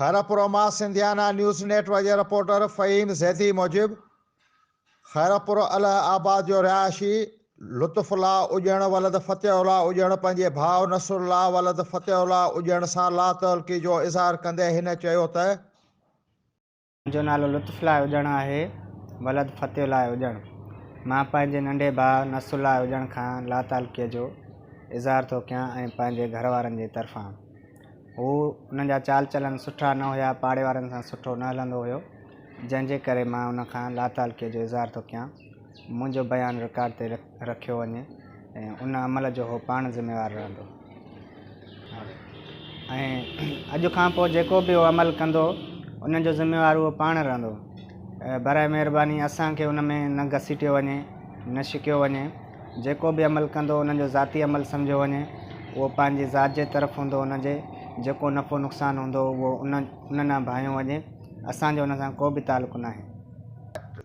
خيرپور مان Sindhiana news net work جي reporter Fahim Zaidi موجب خيرپور الهه آباد جو رهائشي لطف الله اڄڻ ولد فتح الله اڄڻ پنهنجي ڀاء نصر الله ولد فتح الله اڄڻ سان لاتعلقي جو اظهار ڪندي هن چيو ته. منهنجو نالو لطف الله اڄڻ آهي ولد فتح الله اڄڻ. مان پنهنجي ننڍي ڀاء نصر الله اڄڻ کان لاتعلقيء جو اظهار ٿو ڪيان ۽ پنهنجي گهر وارن جي طرفان. هو انهن جا چال چلن سٺا نه هيا، پاڙي وارن سان سٺو نه هلندو هيو، جنهن جي ڪري مان ان کان لاتعلقيء جو اظهار ٿو ڪيان. منهنجو بيان رڪارڊ تي رکيو وڃي ۽ ان عمل جو هو پاڻ ذميوار رهندو ۽ اڄ کان پوء جيڪو به هو عمل ڪندو ان جو ذميوار اهو پاڻ رهندو. براء مهرباني اسان کي ان ۾ نه گهسيٽيو وڃي نه شڪيو وڃي. جيڪو به عمل ڪندو ان جو ذاتي عمل سمجهيو وڃي اهو پنهنجي ذات جي طرف هوندو ان جي جيڪو نفعو نقصان هوندو اهو ان ان ڏانهن ڀانيو وڃي اسان جو ان سان ڪو به تعلق ناهي.